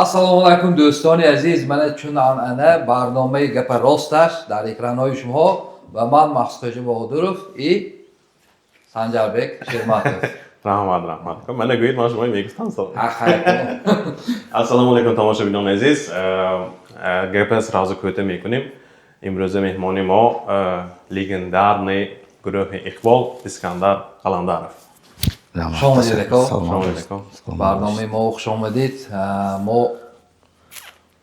Ассалому алайкум, дӯстони азиз. Мана, чун анъана, барномаи «Гапа росташ» дар экранҳои шумо ва ман, Маҳсудхоҷа Баҳодуров, и Санҷарбек Шерматов. Раҳмат, раҳмат. Мана, гӯед, ман шумо мегуфтам. Ха, хайр. Ассалому алайкум, тамошобинони азиз. Гапа сразу кӯта мекунем. Имрӯза меҳмони мо легендарный гурӯҳи «Иқбол» Искандар Қаландаров. Хуш омадед, ако. Салому алайкум. Барномаи мо хуш омадед. Мо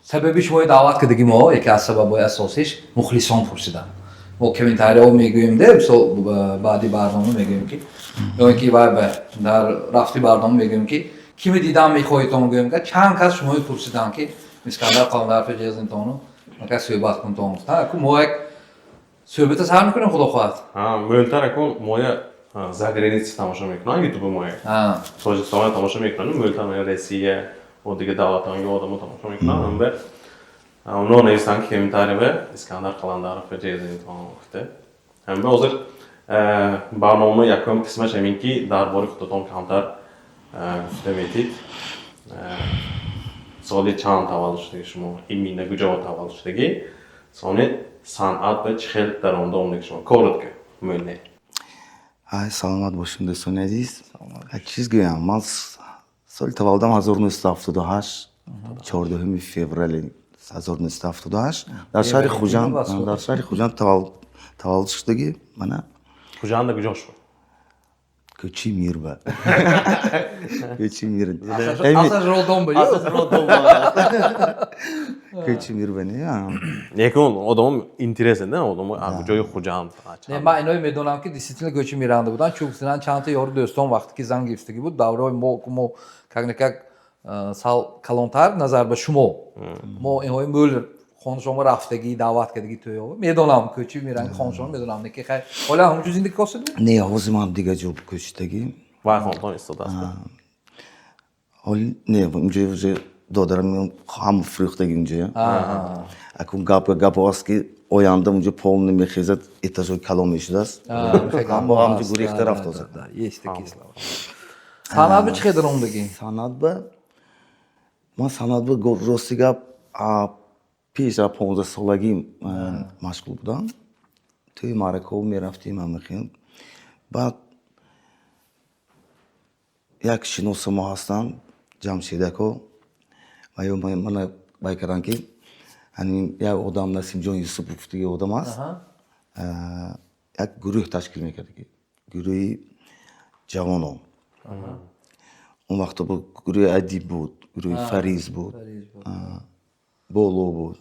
сабаби шумои даъват кардагӣ мо, яке аз сабабҳои асосиш, мухлисон пурсиданд. Мо комментарияҳо мегӯем де, мисол, баъди барнома мегӯем, ки ё ин ки вай ба дар рафти барнома мегӯем, ки кими дидан мехоҳедтон, гӯем, ка чанд кас шумои пурсиданд, ки Искандар Қаландаров ҷезнтону ка суҳбат кунтон. Ку мо як суҳбата сар мекунем, худо хоҳад. Мӯлтар акун моя за граница тамошо мекунанд ютуби моя. Тоҷикистон тамошо мекунанд, мӯлтар моя Россия ва дигар давлатҳои одамо тамошо мекунанд. Ҳамба онҳо нависанд, ки комментария Искандар Қаландаров ҷезинтон гуфта. Ҳамба ҳозир барнома якум қисмаш ҳамин, ки дар бораи худатон камтар гуфта метид. Соли чанд таваллуд шудагӣ шумо, именно куҷо таваллуд шудагӣ, сони санъат ба чӣ хел даромада омадагӣ шумо, коротко, мӯлне. Ай, саломат бошем, дӯстони азиз. Чиз гӯям, ман соли таваллудам 1978, 14 феврали 1978, дар шаҳри Хуҷанд, дар шаҳри Хуҷанд таваллуд шудагӣ мана. Хуҷанда куҷо шуд? Кӯчи Мирба, кӯчи Мир. Асаш роддом ба. Кӯчи Мирба, не? Некун одам интересен да, одам куҷои Хуҷанд. Не, ман иное медонам, ки действительно кӯчи Миранда буданд, чун чандта ёру дӯстон вақте ки зан гирифтагӣ буд, давраҳои мо как никак сал калонтар назар ба шумо, мо инҳои мӯл хонашонро рафтагӣ, даъват кардагӣ, тӯё медонам, кӯчи Миранги хонашон медонам, не ки хай ҳола ҳамонҷо зиндагӣ косид? Не, ҳозир ман дигар ҷо кӯчидагӣ. Вай хонатон истодааст? Ҳоли не, унҷо уже додарам ҳама фурӯхтагӣ унҷоя. Акун гап гап аст, ки оянда унҷо полный мехезад, этажои калон мешудааст, ҳама ҳамҷо гурехта рафт ҳозир. Есть такие слова. Санъат ба чӣ хел даромадагӣ? Санъат ба ман, санъат ба, рости гап, пеш аз 15-солагӣ машғул будам. Тӯи маъракаҳо мерафтем, ҳамахел. Баъд як шиноса мо ҳастанд, Ҷамшедако, ва ё мана бай карданд, ки ҳамин як одам, Насимҷон Юсупов дига одам аст, як гурӯҳ ташкил мекард, гурӯҳи ҷавонон. Он вақто бу гурӯҳи Адиб буд, гурӯҳи Фариз буд, Боло буд,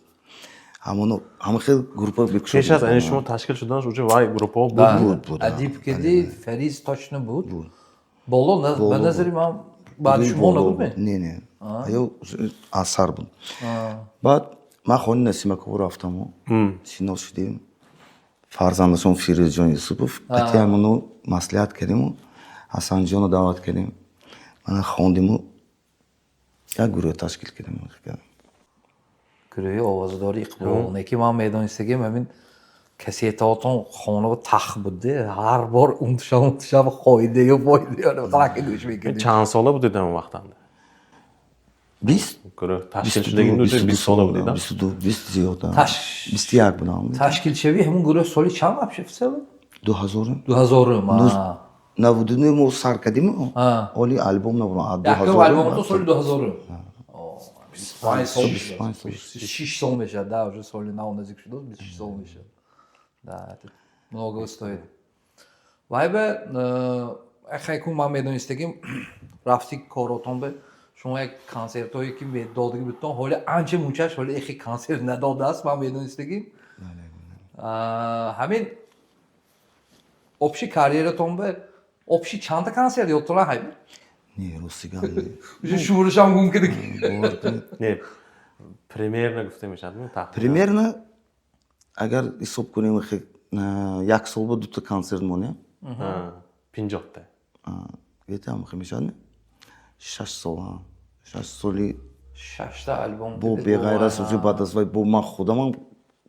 ҳамоно ҳама хел группа. Пеш аз ани шумо ташкил шуданаш уже вай группаҳо буд? Буд, буд. Адиб киди, Фариз точно буд, Боло ба назари ман баъди шумо набуд. Не, не, ё асар буд. Баъд ман хони Насимаково рафтаму шинос шудем, фарзандашон Фирӯзҷон Юсупов қати ҳамоно маслиҳат кардему, Ҳасанҷонро даъват кардем, мана хондиму як гурӯҳ ташкил кардем. Гурӯҳи овоздори «Иқбол». Неки ман медонистагим, ҳамин кассетаотон хона тах будде, ҳар бор унтушам, унтушам, хоидею фоидею қалаки гӯш мекардем. Чанд сола будед он вақтанда? 20. Гурӯҳ ташкил шудагинда уже 20 сола будед? 22, 20 зиёд, 21 будам. Ташкилшавии ҳамун гурӯҳ соли чанд вообще в целом? 2000-ум. 2000-ум. 99 мо сар кардим, оли альбом набурам. Якум альбомто соли 2000-ум, 25 сол. 25 сол. 6 сол мешавад да, уже соли нав наздик шуд, 26 сол мешавад да. Это много стоит. Вай бе хайкун ман медонистагим, рафти коротон бе шумо як консертҳое ки додагӣ будтон, ҳоли анча мунчаш ҳоли эхи консерт надодааст, ман медонистагим. Ҳамин общий карьератон бе общий чанда консерт ёдтона ҳай? Не, рости гап. Уже шуморашам гум кардагӣ. Не, примерно гуфта мешавад? Примерно агар ҳисоб кунем, як сол ба дута консерт монем. 50-та. Где-то ҳам мешавад, 6 сол, 6 соли. Шашта альбом. Бо беғайр аз уже баъд аз вай бо ман худамам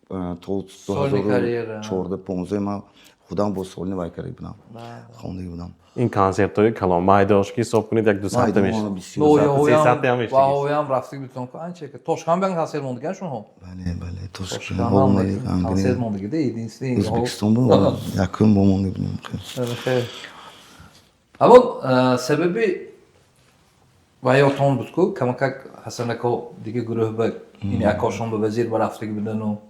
то 2014, 15 ман. Худам бо солни вай карда будам, хондагӣ будам. Ин консертҳои калон майдош ки ҳисоб кунед, як ду саата мешавад. Ноҳияҳоям Сесаата ҳам мешавад. Ваҳоям рафтаг бутон ку анча Тошканд бан консерт мондаган шумо. Бале, бале, Тошканд. Тошканд консерт мондагида единственный. Ӯзбекистон бу якум мо монда будем. Аммо сабаби ваётон буд ку камакак Ҳасанако дига гурӯҳ ба ин акошон ба вазир ба рафтагӣ будану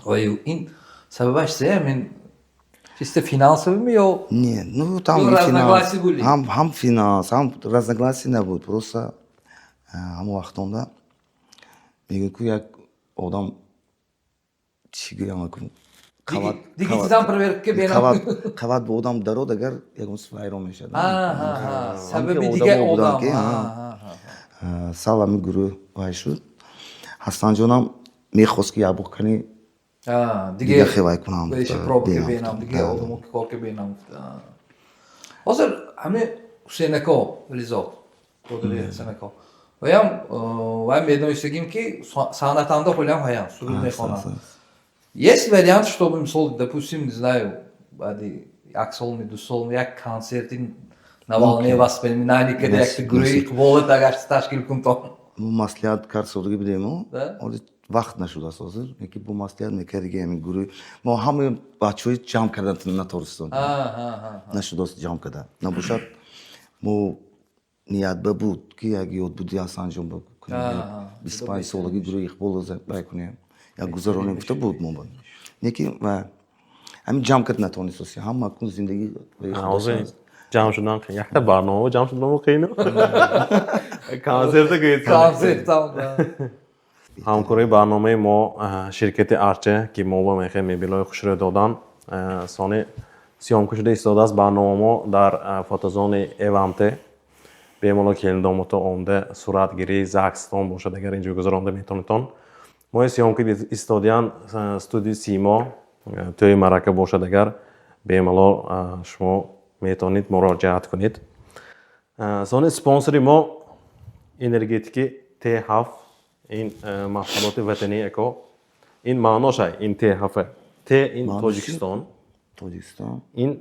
ваю ин сабабаш се мин чисто финансовыми ё Не, ну там Ё и разногласия финанс, были? Ҳам финанс, ҳам разногласия набуд. Просто ҳамон вақтонда мегӯяд ку як одам, чӣ гӯям, ку қават Дигитидан проверка бенам. Қават ба одам дарод, агар ягон чиз вайрон мешавад. Сабаби Ҳам ки дига одамо буданд одам ки, сал ҳамин гурӯҳ вай шуд. Ҳасанҷонам мехост, ки як бор кани дига дига хел вай кунам. Вайши проба ки бенам. Бенам дига Да. одамо ки кор ки бенам. Ҳозир ҳамин Ҳусейнако Вализод, додари Ҳасанако, ваям вай медонистагим, ки санъатанда ҳолям ҳаям суруд мехонам. Есть вариант, чтобы, мисол, допустим, не знаю, баъди як солми, 2 сол як консерти на волне воспоминаний када якта гурӯҳи Иқболат агар ташкил кунтон? Мо маслиҳат кард содагӣ будему. Да? Ҳоли вақт нашудааст ҳозир, лекин бо маслиҳат мекардиги ҳамин гурӯҳ мо ҳамаи бачаҳои ҷамъ кардан натонистем. Нашудааст ҷамъ кардан. Набошад, мо ниятба буд, ки як ёдбуди Ҳасанҷон кунем, 25 солаги гурӯҳи Иқбол вай кунем, як гузаронем гуфта буд мо, лекин ва ҳамин ҷамъ кард натонистем, ҳама кун зиндагӣ. Ҳозир ҷамъ шудан қиин, якта барнома ҷамъ шудан қиин, консерта гӯед. Консертам. Ҳамкории барномаи мо ширкати Арча, ки мо ба мехоҳем мебелҳои хушрӯ додан. Сони съёмка шуда истодааст барнома мо дар фотозони Эванте. Бемалол келиндомото омда суратгирӣ, загстон бошад, агар инҷо гузаронда метавонедтон. Мо съёмка истодиян студияи Симо. Тӯи маърака бошад агар, бемалол шумо метавонед муроҷиат кунед. Сони спонсори мо энергетики Т7, ин маҳсулоти ватании эко. Ин маъношай ин Т7, Т ин Маънош чӣ? Тоҷикистон. Тоҷикистон. Ин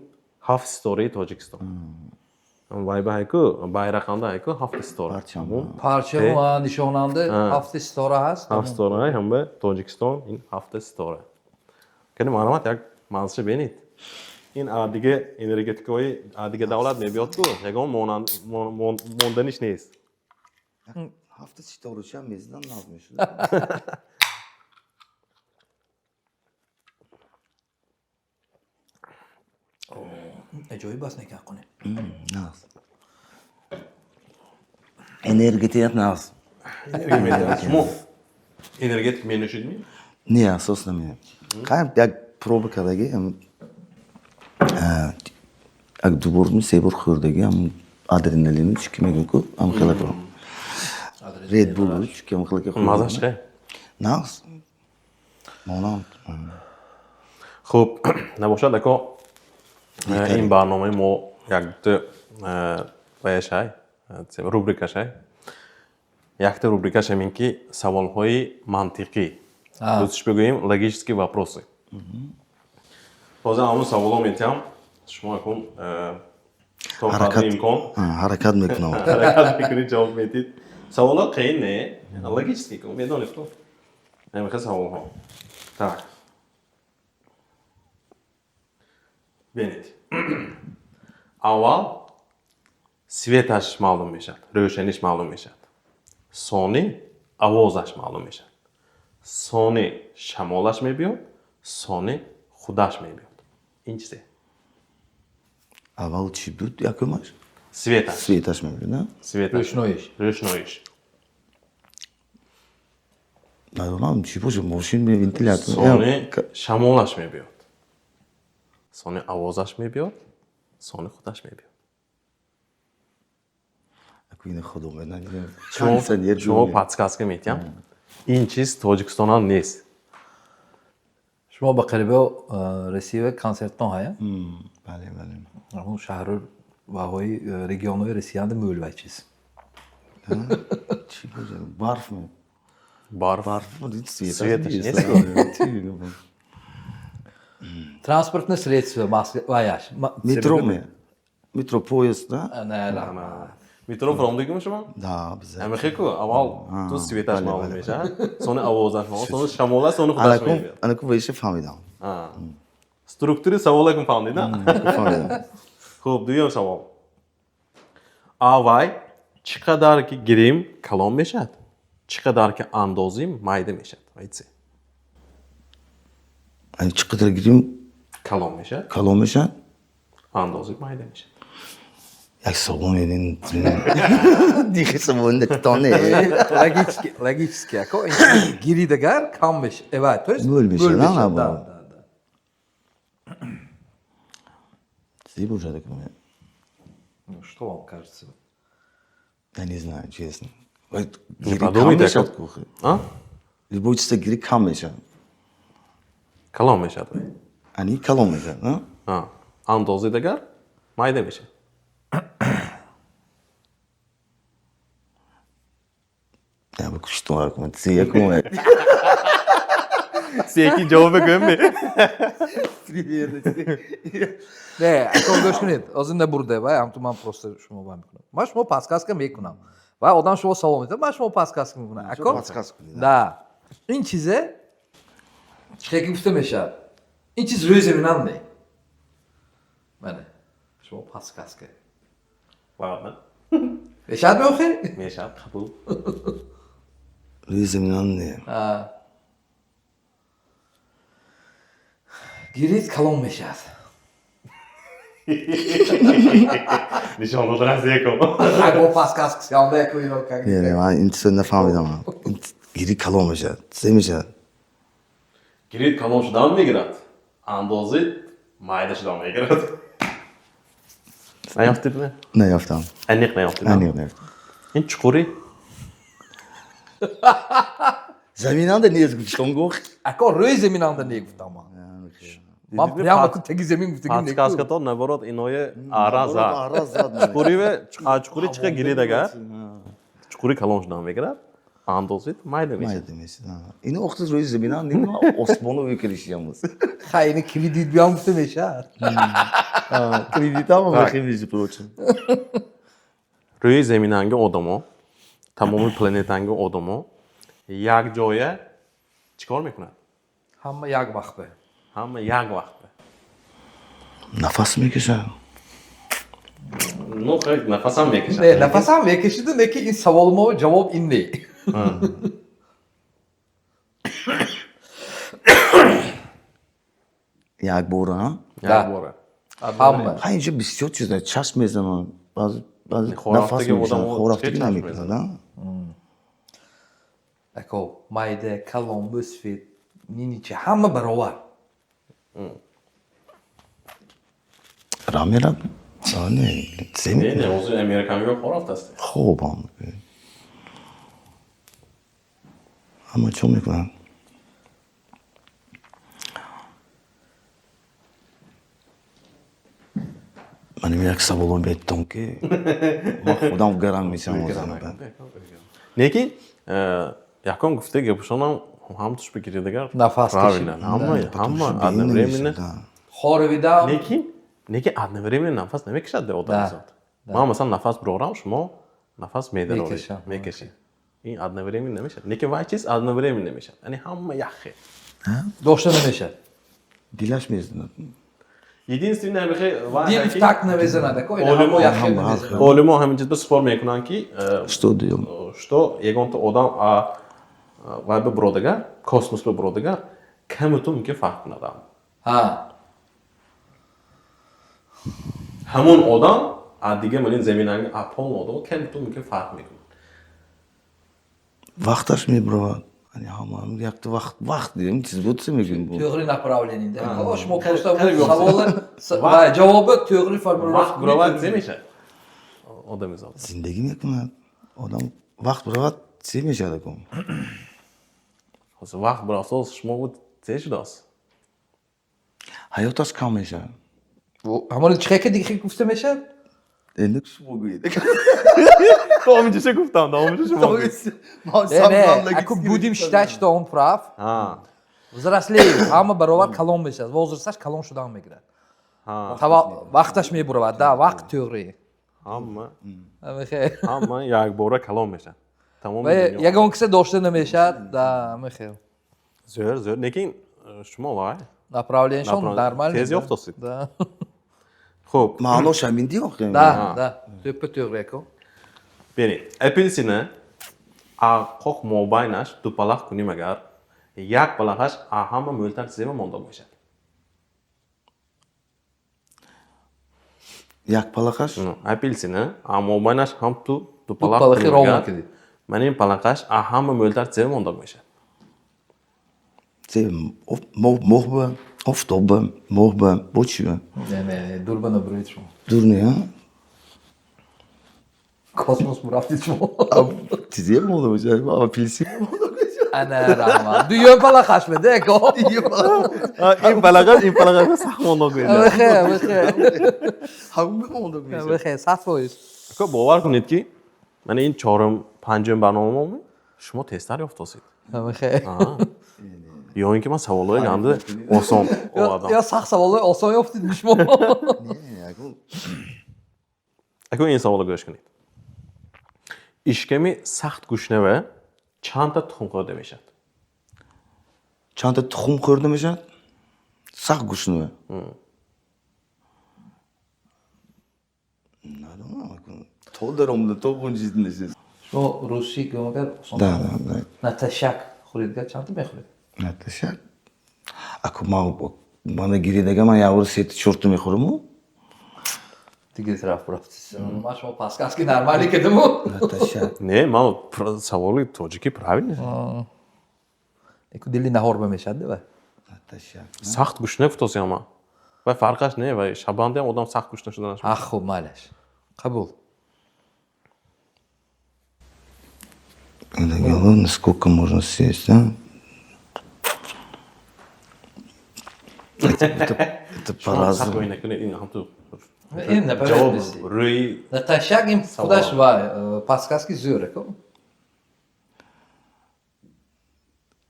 ҳафт ситораи Тоҷикистон. Вай ба ҳайку байрақанда ҳайку ҳафт ситора. Парчам. Парчаму нишонанда ҳафти ситора ҳаст. Ҳафт ситора ҳамба Тоҷикистон, ин ҳафта ситора. Кани, маълумот як маззаша бинед. Ин дига энергетикаҳои дига давлат мебиёд ку, ягон монданиш нест. Ҳафта ситорачиам мезидан, наз мешуд. Аҷоиб аст, некан кунем. Наз энергетият наз. Шумо энергетик менӯшидми? Не, асос наме. Қайм як проба кардаги, як дубор, се бор хӯрдаги, ам адреналину чӣ ки мегӯям ку, ам хела Red Bull чӣ ки, ам хела ки. Маззаш хе? Наз монанд. Хуб, набошад, ако, ин барномаи мо якду ваяшай, рубрикашай. Якта рубрикаш ҳамин ки саволҳои мантиқӣ, рӯзиш бигӯем, логические вопросы. Ҳозир ҳамун саволҳо метиҳам, шумо акун то қадри имкон ҳаракат мекунам. Ҳаракат мекунед, ҷавоб медиҳед. Саволҳо қиин не, логический ку медонед ку, ҳамин саволҳо. Так, бинед: аввал светаш маълум мешавад, рӯшаниш маълум мешавад, сони овозаш маълум мешавад, сони шамолаш мебиёд, сони худаш мебиёд. Ин чизе? Аввал чӣ буд якумаш? Светаш. Светаш мебиёд. Светаш. Рӯшноиш. Рӯшноиш. Надонам чӣ бошад, мошин, вентилятор. Сони шамолаш мебиёд, сони овозаш мебиёд, сони худаш мебиёд. Ина худо медонад. Шумо подсказка метиҳам: ин чиз Тоҷикистонам нест. Шумо ба қарибо Россия консерттон ҳая? Бале, бале. Ҳамун шаҳру ваҳои регионҳои Россиянда мӯл вай чиз. Чӣ бошад, барф? Барф? Барф. Светаш нест. Транспортное средство ваяш. Метро ме? Метро, поезд, да? Не, раҳмат. Метро фаромдагими шумо? Да, биз. Ҳамихе-ку, аввал ту свет аш маълум мешавад, сони овозаш маълум, сони шамолаш, сони худаш Алакум, мебиёд. алакум вайша фаҳмидам. Структури саволакум фаҳмдид, на? Фаҳмидам. Хуб, дуюм савол. Авай чӣ қадар ки гирим, калон мешавад, чӣ қадар ки андозим, майда мешавад? Вайце. Ани чӣ қадар гирим Калон мешавад, калон мешавад? андозим майда мешавад. Як савол медин. Диги савол нетоне. Логически, логически. Ако гиридагар кам мешавад. Эва, то есть Мӯл мешавад, мешавад, а, да, бо. да, да. Чӣ бошад акун? Ну, что вам кажется? Я не знаю, честно. Вай, Не гири кам подумайте, мешавад ако. кухи. А? Любой чиза гири кам мешавад. Калон мешавад. Вай. Ани калон мешавад, а? А, андозидагар майда мешавад. Я бы куштум акун. Це якум. Секи ҷавоб бигӯем ме? Не, ако гӯш кунед, ҳозир набурде, вай, ҳамту ман просто шумо вай мекунам. Ман шумо подсказка мекунам. Вай одам шумо савол медиҳад, ман шумо подсказка мекунам. Ако Подсказка кунед, Да. Ин чизе чӣ ки гуфта мешавад? Ин чиз рӯи заминам не. Мане. Шумо подсказка. Ладно. Мешавад меохи? Мешавад, қабул. Рӯи заминам не. А. Гирид, калон мешавад. Нишон додан секум. Ако подсказка сиёнда яку ё как. Не, не, ман ин чизо нафаҳмидам. Ин гири калон мешавад. Це мешавад? Гирид, калон шудан мегирад. Андозид, майда шудан мегирад. Наёфтидми? Наёфтам. Аниқ наёфтид. Аниқ наёфтам. Ин чуқурӣ. Заминанда нест гуфтам гуфт. Ако рӯи заминанда не гуфтам ман. Ман прямо ку теги замин гуфтагим не. Подсказка то наоборот иное ара зад. Ара зад. Чуқуриве, чуқури чиқа гирид агар, чуқури калон шудан мегирад, андозид, майда мешавад. Майда мешавад. Ин охти рӯи заминан не, осмону мекаришиямуз. Хай, ини кредит биям гуфта мешавад. Кредитам мехем, между прочим. Рӯи заминанги одамо, тамоми планетанги одамо як ҷоя чӣ кор мекунад? Ҳама як вақт бе. Ҳама як вақт. Нафас мекашад. Ну, хай, нафасам мекашад. Не, нафасам мекашиду, не ки ин савол мо ҷавоб ин не. Як бора. Як бора. Ҳама. Ха, инҷо бисёр чиз чашм мезананд. Баъзе баъзе Хорафтаги нафас мекашанд, одамо хорафтагӣ чӣ чашм намекунад, а? Ако майда, калон, мӯсфид, ниничи ҳама баровар. Раҳ мерад? А, не, це Не, не, мекунад? ҳозир американго хорафтаст. Хобам. Ҳама чо мекунанд? Ман як саволо метон ки ман худам гаранг мешавам. Лекин якон гуфта гапушонам ҳам туш бигиридагар. Нафас правильно. кашид. Ҳама ҳама одновременно. Хоравидам. Лекин одновременно нафас намекашад одам Да. зот. Ман масалан нафас бирорам, шумо нафас медароред. Мекашам. Мекашед. Ин одновременно намешавад. Лекин вай чиз одновременно намешавад. Яъне ҳама як хел. Дошта намешавад. Дилаш мезанад. Единственное ҳамихе вай Дил ҳаки- в такт намезанад. Ако ина Олимо ҳама як хел ҳама намезанад. Олимо ҳамин чизда спор мекунанд ки Что делал? что ягонта одам а вай ба биродагар, космос ба биродагар, камуту мумкин фарқ кунад ам. Ҳа. Ҳамон одам а дига манин заминанги а полный одам камуту мумкин фарқ мекунад. Вақташ мебаровад. Яъне ҳама якта вақт вақт дидем чиз буд, чӣ мегӯем бу? Тӯғри направление. Ако шумо просто Қали yo'q. саволи ва ҷавоби тӯғри формулировка. Вақт бировад, зе мешавад? Одами зот. Зиндагӣ мекунад. Одам вақт биравад, чӣ мешавад акун? Ҳозир вақт бирафтоз, шумо буд зе шудааст? Ҳаёташ кам мешавад. Ҳамон чӣ ки дига гуфта мешавад? Энди шумо гӯед. Давоминчаша гуфтам, давоминча шумо гӯед. Не, не, ако будем считать, что он прав, А, Взрослеют, ҳама баробар калон мешавад. Возраст аш калон шудан мегирад. Вақташ мебуравад, да, вақт тӯғри. Ҳама Амихе. ҳама якбора калон мешавад. Тамоми Ва дунё. Ягон киса дошта намешавад, да, амихе. Зӯр, зӯр. Лекин шумо вай Направление шон нормально. Тез ёфтосид. Да. Хуб. Маънош ҳамин ди охи. Да. Тӯппа тӯғри ако. Бинед, апелсина қоқ мобайнаш ду палах кунем агар, як палахаш ҳама мӯлтар зема монда мешавад. Як палахаш? Апелсина мобайнаш ҳам ту ду палах палахи кунем ровно агар, кунед. Мана ин палахаш ҳама мӯлтар зема монда мешавад. Моҳ ба, офтоб ба, моҳ ба, бо чи ба? Не, не, не, дур ба набуред шумо. Дур не, а? Космос бурафтид шумо. Чизе монда мешавад, апелсин монда мешавад. Ана раҳмат. Дуюм палахаш беде ако. Ин палахаш, ин палахаш сахт монда мешавад. Амихе, амихе. Ҳама монда мешавад. Амихе, 100%. Ако, бовар кунед, ки мана ин чорум, панҷум барномамо шумо тезтар ёфтосед. Амихе. Ё ин ки ман саволҳои ганда осон овардам. Ё сахт саволҳои осон ёфтид шумо. Ако, ин саволро гӯш кунед. Ишками сахт гушнава чандта тухм хӯрда мешавад? Чандта тухм хӯрда мешавад? Сахт гушнава? Надонам. То даромада, то ғунҷид нишист. Шумо русӣ гӯмагар осон. Да, да, да. Натощак хӯридга чандта мехӯред? Натощак? Ако мана гиридага, ман як бор сети чорта мехӯраму. Дига тараф бурафтиз. Ман шумо подсказки нормалӣ кардаму. Натощак. Не, ман саволи тоҷикӣ правильно. Эку дили наҳор ба мешавад, дева. Натощак. Сахт гушна гуфтосиям ман. Ва фарқаш не, ва шабандиам одам сахт гушна шуданаш. Ах, хуб, майлаш. Қабул. Когда голодный, сколько можно съесть, а? Это по-разному. Сахт накунед, ин ҳам ту Ин ҷавоб направильности. рӯи Натощак ин худаш ва подсказки зӯр ако.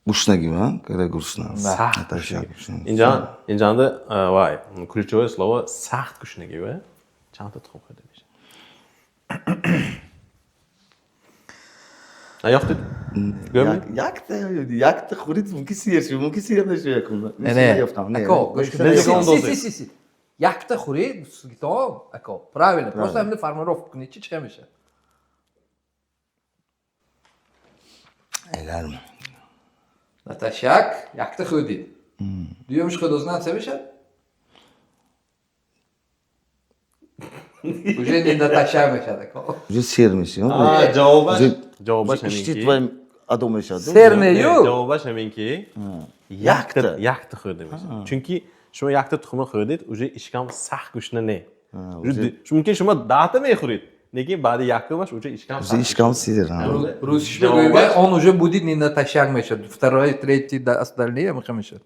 Гушнагӣ, а? Когда грустно. Сахт Натощак гушна. Инҷа, инҷанда вай ключевое слово сахт гушнагӣ ва чандта тухм хӯрда мешавад? Наёфтед? Гӯм? Якта, якта хӯрид, мумкин сер шуд, мумкин сер нашуд якум. Не, не. Наёфтам, не. Ако, гӯш кунед. Не, Си, не. си, си, си, си. Якта хӯрид, тамом, ако. Правильно. Просто ҳамин формулировка кунед, чи чӣ мешавад? Агар Натощак якта хӯрдид. Дуюмш хӯрдознан чӣ мешавад? Уже не натощак мешавад, ако. Уже сер мешавад. Ҷавобаш Уже ҷавобаш ҳамин иштит ки вай адо мешавад. Сер не Не, ю. ҷавобаш ҳамин ки Якта. Якта хӯрда мешавад. Чунки шумо якта тухма хӯрдед, уже ишкам сахт гушна не. Уже Мумкин шумо 10та мехӯред, лекин баъди якумаш уже ишкам Уже ишкам сер. А. Русиш мегӯяд, он уже будет не натощак мешавад. Второй, третий, да, остальные меха мешавад.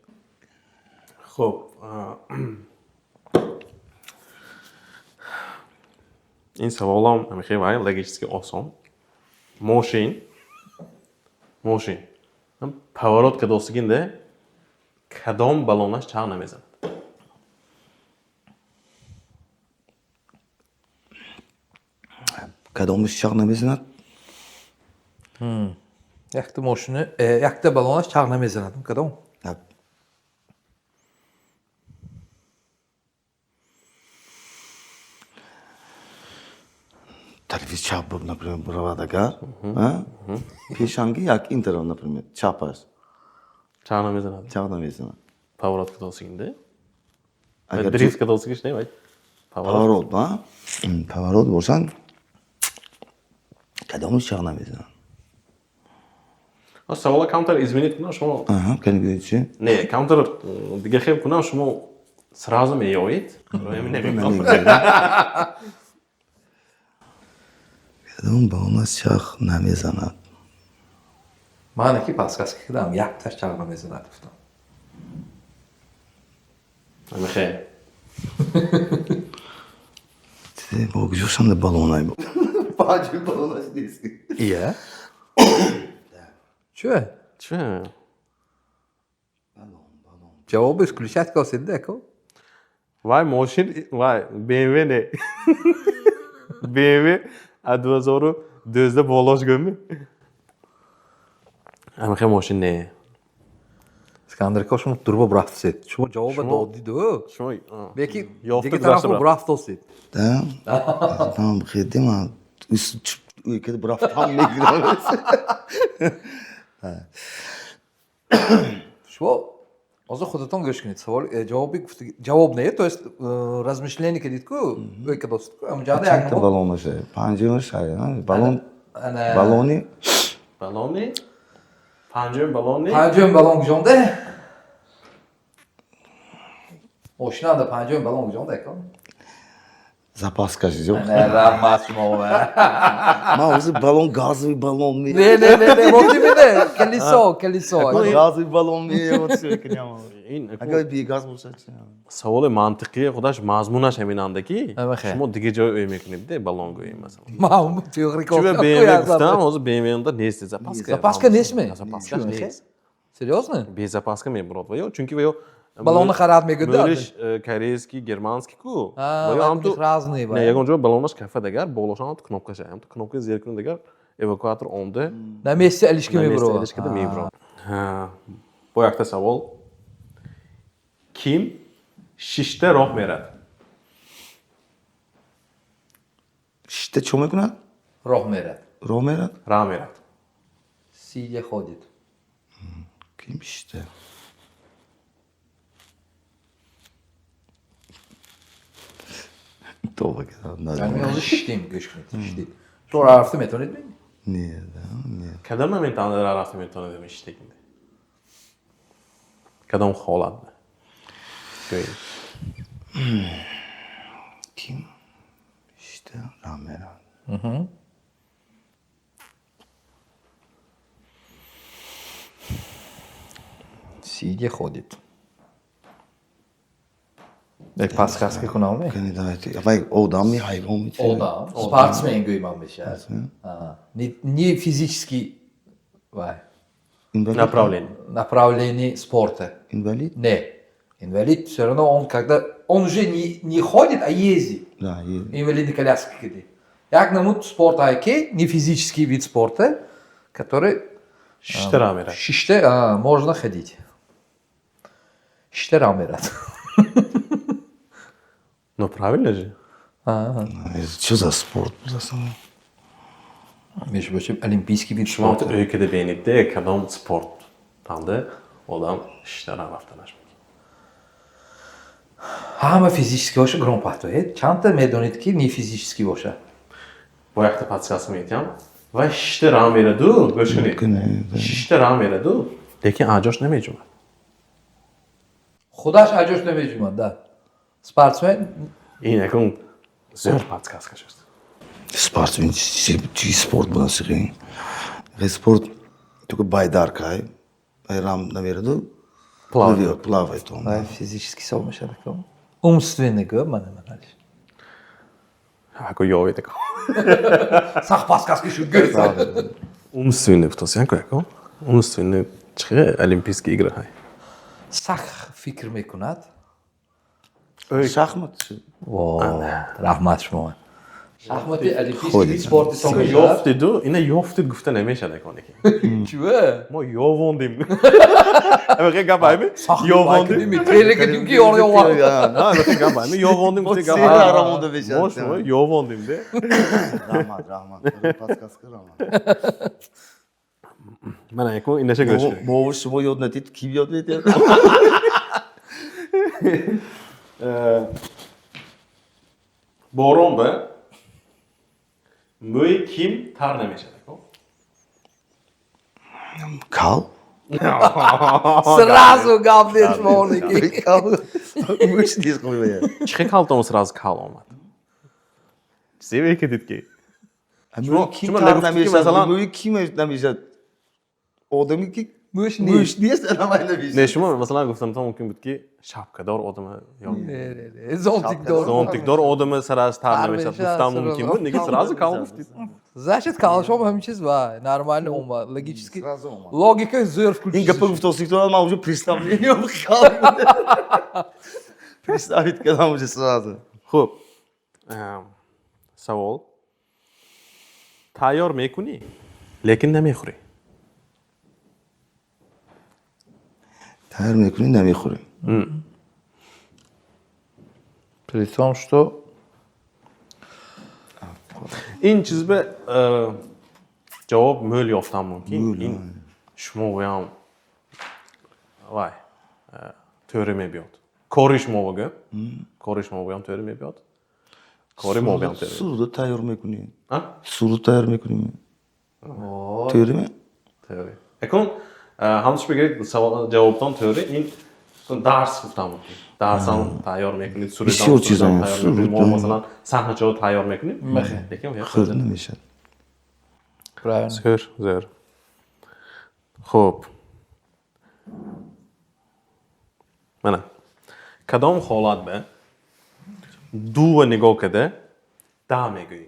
Хуб, ин саволам ҳамихе вай логически осон. Мошин поворот кадосигинде кадом баллонаш чағ намезанад? Кадомаш чағ намезанад? Якта мошини, якта баллонаш чағ намезанад. Кадом? Тарафи чап, например, биравад агар, а? Пешанги як ин тараф, например, чап аст. Чағ намезанад. Чағ намезанад. Поворот кадосигинде Агар дрифт кадосигиш не, вай поворот. Поворот, ба? Поворот бошанд, кадомаш чағ намезанад? Савола камтар изменить кунам, шумо Аҳа, кани гӯед чи? Не, камтар дига хел кунам, шумо сразу меёед. Намедонам. Кадом баллонаш чағ намезанад? Ман ки подсказка кардам, якташ чағ намезанад гуфтам. Ҳамихе. Бо куҷошанда баллонай? Панҷ баллонаш нест. Ия? Чӣ? Чӣ? Ҷавобо исключать косед, ако. Вай мошин, вай BMW не. BMW аз 2012 болош гӯми. Ҳамихе мошин не. Искандар ко, шумо турбо бурафтсед. Шумо ҷавоба додиду. Шумо Беки ёфта дига гузашта тарафо бурафт. бурафтосед. Да? Там хедема. Ӯ бурафтам мегирам. Шумо ҳозир худатон гӯш кунед. Савол ҷавоби ҷавоб не, то есть размышление кардид ку, ӯй кадосед ку. Ҳамҷода як Чандта баллонаша? Панҷумаш баллон. Ана. Баллони. Баллони? Панҷум баллони? Панҷум баллон куҷонде? Мошинанда панҷум баллон куҷонде, ко? Запаска ши. Не, раҳмат шумо. Ман ҳозир баллон, газовый баллон ме. Не, не, не, не, вот именно, колесо, колесо. Газовый баллон ме, вот всё куням. Ин Агар бегаз бошад чи? Саволи мантиқии худаш мазмунаш ҳаминанда ки Ҳамахе. шумо дигар ҷой ӯй мекунед, де, баллон гӯем, масалан. Ман теория. Чунки BMW гуфтам, ҳозир BMW-да нест запаска. Запаска нестми? Запаскаш нест. Серьезно? Без запаска мебурад ва ё чунки ва ё Баллонни харад мегӯяд. Мӯлиш корейский, германский ку. А, Ва ё вай ҳам ту разные. Не, ягон ҷо баллонаш кафа дагар, болошам ҳам ту кнопкаша, ҳам ту кнопка зер кунӣ дагар, эвакуатор омда. На месте алишка на месте мебурад. алишкада мебурад. Ҳа, бо якта савол. Ким шишта роҳ мерад? Шишта чо мекунад? Роҳ мерад. Роҳ мерад? Раҳ мерад. Сидя ходит. Ким шишта? Тоба кардам. Яъне ҳозир шиштем, гӯш кунед, шиштед. Шумо роҳ рафта метавонед? Не, да, не. Кадом наметавонад раҳ рафта метавонад шиштагинда? Кадом ҳолатда? Гӯед. Ким шишта роҳ мерад? Сидя ходит. Як подсказка кунам? Кани, давайте. Вай одам ми, ҳайвон ми, чи? Одам, спортсмен гӯйман мешавад. Не физический вай. Инвалид? Направление. Направление спорта. Инвалид? Не. Инвалид все равно он когда он уже не ходит, а ездит. Да, Инвалидный коляска киди. Як намуд спорт ки не физический вид спорта, который Шишта раҳ мерад. Шишта можно ходить. Шишта роҳ мерад. Ну правильно же? Чё за спорт был? Между прочим, олимпийский вид Шумо спорта. ӯ бинедде, кадом спорт танда одам шишта раҳ рафтанаш мумкин? Ҳама физический боша, гром пахтоед. Чандта медонед, ки не физический боша? Бо якта подсказка метиҳам. Вай шишта раҳ мераду, гӯш кунед. Шишта раҳ мераду, лекин аҷош намеҷумад. Худаш аҷош намеҷумад, да. Спортсмен. Ин якун зӯр подсказка шуд. Спортсмен чи спорт буна сиқи? Спорт только байдарка, ай рам намераду. Плавает. Плавает он. Вай физически ҳисоб мешавад. Умственный гӯ, мана мана. Ако ёвед ако. Сахт подсказка шуд, гӯ. Умственный гуфтосян ку яко. Умственный чихе олимпийский игры ҳай. Сахт фикр мекунад. Шахмат. Во, раҳмат шумо. Шахмати олимпийский Ходит. вид спорт ҳисоб мешавад. Ёфтиду, ина ёфтид гуфта намешавад яконеки. Чува? Мо ёвондим. Ҳамин гап ҳайми? Сахт Ёвондим. Трейлер кардим ки ёр ёвон. Ҳамин гап ҳайми? Ёвондим гуфта гап. Сера арамонда мешавад. Мо шумо ёвондим де. Раҳмат, раҳмат. Подсказка раҳмат. Мана якун инаша гӯш кунед. Мо шумо ёд надид, ким ёд медиҳад? Борон ба мӯи ким тар намешавад? Кал? Сразу гап дед шумоники. Кал. Мӯш нест қоя. Чихе калтон сразу кал омад? Чизе кидид ки? Мӯи ким шумо тар нагуфтед ки намешавад? масалан- Мӯи ким намешавад? Одаме ки Мӯш Мӯш нест. Нест, ана ман навиштам. Не, шумо масалан гуфтам, мумкин буд, ки шапкадор одама ё Не, не, не, зонтикдор. Зонтикдор одама сараш тар Тар намешавад мешавад, гуфтам мумкин буд, неки сразу кал гуфтид. Значит, калшом ҳамин чиз ва нормально омад, логически. Сразу омад. Логика зӯр Ин включился. гапа гуфтосиктон, ман уже представление кал представить кардам уже сразу. Хуб, савол: тайёр мекунӣ, лекин намехӯрӣ. Тайёр мекунӣ, намехӯрӣ. При том, что Ин чиз ба ҷавоб мӯл ёфтан мумкин. Ин шумоям вай тӯри мебиёд, кори шумо гӯ, кори шумо гӯям, тӯри мебиёд, кори мо гӯям, тӯри. Суруда тайёр мекунӣ. А? Суруд тайёр мекунӣ, тӯриме? Тӯри. Акун ҳамчун бигиред, ҷавобтон тӯри. Ин дарс гуфтан мумкин, дарсам тайёр мекунед, Бисёр чизам, тайёр мекунед. Мо суруд, масалан саҳначаҳо тайёр мекунем, лекин хӯрда намешавад. Правильно. Зӯр, зӯр. Хуб, mana, кадом ҳолат ба дува нигоҳ карда да мегӯӣ?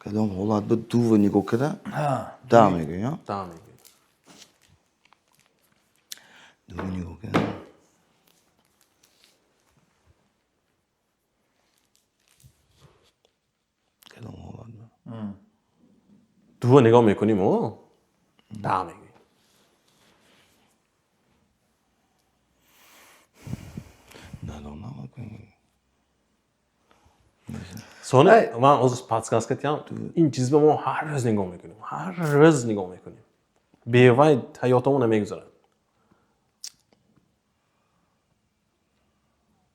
Кадом ҳолат ба дува нигоҳ карда да мегӯӣ? Да мегӯӣ. Дува нигоҳ карда. Кадом ҳолат ба? Дува нигоҳ мекуним, о да мегӯӣ. Надонам. Сони Ай. ман ҳозир подсказка тиям: ин чиз ба мо ҳар рӯз нигоҳ мекунем, ҳар рӯз нигоҳ мекунем, бевай ҳаётамо намегузарад.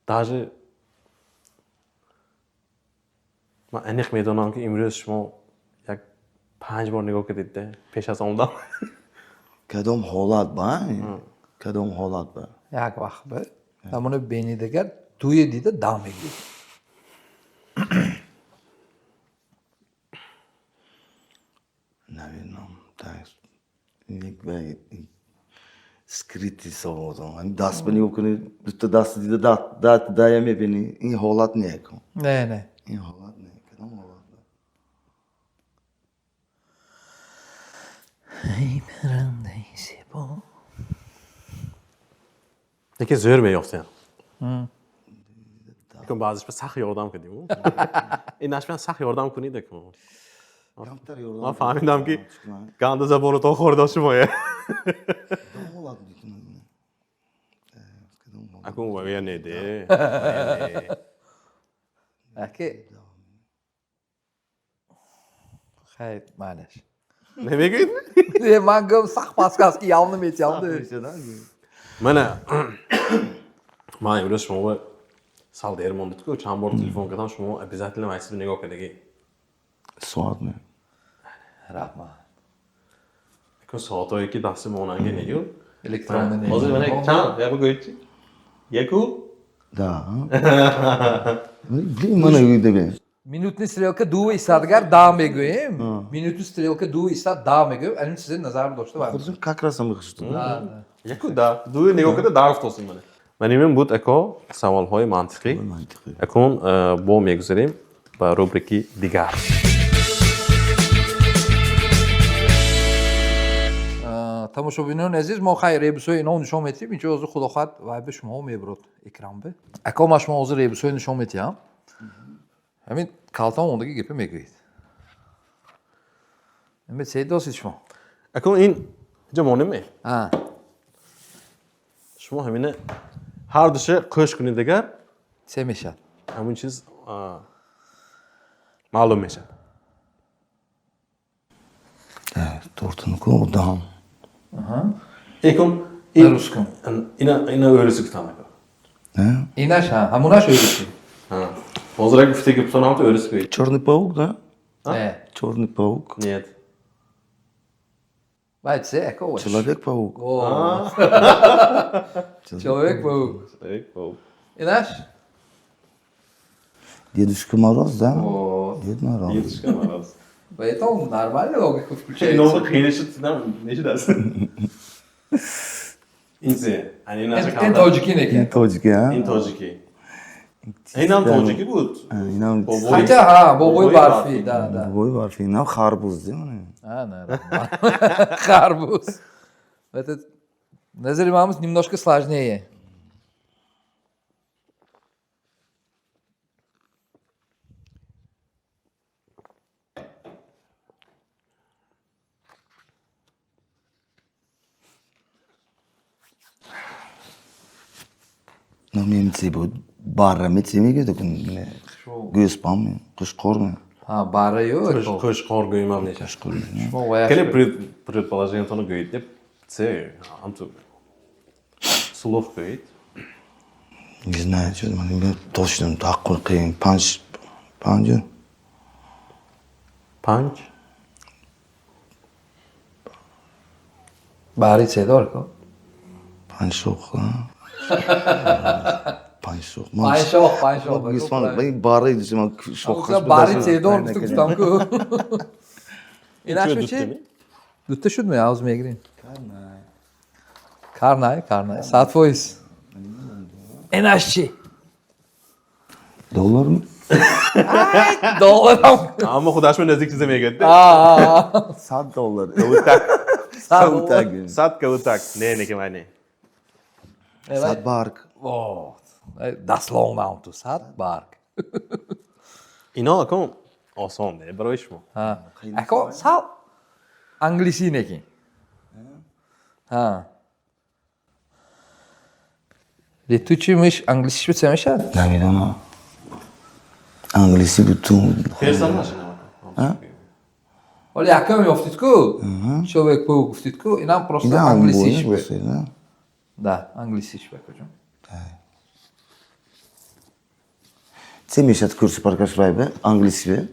Даже ман аниқ медонам, ки имрӯз шумо як панҷ бор нигоҳ кардед пеш аз омадан. Кадом ҳолат ба, кадом ҳолат ба? Як вақт ба ҳамоно бенидагар дуе дида да мегӯӣ. Намедонам, як скрытый саволдон. Даст ба нигоҳ кунӣ, дута даст дида дая мебинӣ, ин ҳолат не кун. Не, не. Ин ҳолат не. Кадом ҳолат ба? Эй паррандаи зебо. Лекин зӯр меёфтем. Лекин баъзеш ба сахт ёрдам кардем. Ин нашбиан сахт ёрдам кунед акун. Камтар ёрдам. Ман фаҳмидам, ки ганда забонатон хӯрда шумоя. Кадом ҳолат мекунад? Кадом ҳолат? Акун вая не де. Аки хайр, майлаш. Намегӯед? Не, ман гум сахт подсказки явно метиҳам. Мана, ман имрӯз шумо сал дер мондед-ку, чанд бор телефон кардам, шумо обязательно вайсида нигоҳ кардагӣ. Соат ме? Раҳмат. Акун соатҳое ки дасти монанги нею. Электронный не. Ҳозир мана чанд? Я бигӯед чи? Яку? Да. Блин, мана дебе. Минутный стрелка дува истадгар да мегӯем. Минутный стрелка дува истад, да мегӯем. Анин чизе назар дошта бояд. Худшон как раз ам хушт. Яку да. Дуи нигоҳ карда да гуфтосим мана. Ман ин буд, ако, саволҳои мантиқӣ. Мантиқӣ. Акун бо мегузарем ба рубрики дигар. Тамошобинони азиз, мо хайр ребусҳои ино нишон метиҳем. Инҷо ҳозир худо хоҳад вай ба шумо мебурад экран бе. Ако, ман шумо ҳозир ребусҳои нишон метиҳам. Ҳамин калтон ондаги гапа мегӯед. Ҳамин се досид шумо. Акун ин ҷо монеме? А. Шумо ҳамина ҳар душа қӯш кунед дигар. Се мешавад. Ҳамин чиз маълум мешавад. Тортini ку одам. Экун На русском. Ина ӯрисӣ гуфтам, ако. Инаш ҳа, ҳамонаш ӯрисӣ. Ҳозир як гуфтаги гуфтан, ҳамто ӯрисӣ гӯед. Чёрный паук, да? Не. Чёрный паук. Нет. Вай се ако. Человек паук. Человек паук. Человек паук. Инаш? Дедушка Мороз, да? О. Дед Мороз. Дедушка Мороз. Поэтому нормально логика включается. Ино қиин шуд, нешудааст. Ин зе, ани наша Ин камтар. тоҷикӣ неки. Ин тоҷикӣ, а? Ин тоҷикӣ. Инам тоҷикӣ буд. Инам Бобои- Хотя, ҳа, бобои Бобои барфӣ, барфӣ. да. Бобои барфӣ. Инам харбуз, ди. А, наверное. Харбуз. Этот Назари Мамус немножко сложнее. Номи МЦ буд. Барра МЦ мегӯяд, гӯспам, қушқор. А, бара ё. Қӯшқор гӯимам неша. Шумо ваяш. Кале предположениятонро гӯед, деп це ҳамту слух гӯед. Не знаю, что man точно таҳққул қиин. Панҷ, панҷ. Панҷ. Бари седор ко. Панҷ шох. Панҷ шох. Панҷ шох, панҷ шох. Гӯспан, барра ман шох. Бари седор гуфтам ку. Инаш чи? Дутта шуд ми, авз мегирим. Карнай, карнай. 100%. Инаш чи? Доллар ми? Долларам. Аммо худаш наздик чизе мегӯяд. А, 100 доллар. Кавутак. Кавутак. 100 кавутак. Не, не, ки май не. 100 барг. О, дословно ту 100 барг. Ино акун осон не барои шумо. Ако сал англисӣ неки. Ҳа. Летучий мышь англисиш бо мешавад? Намедонам. Англисӣ буд ту. Персонаж. Ҳоли якам ёфтид ку? Человек паук гуфтид ку? Инам просто Ина англисиш бо. Да? Да, англисиш бо куҷо. Це мешад курси паркаш вайбе? Англисӣ бе?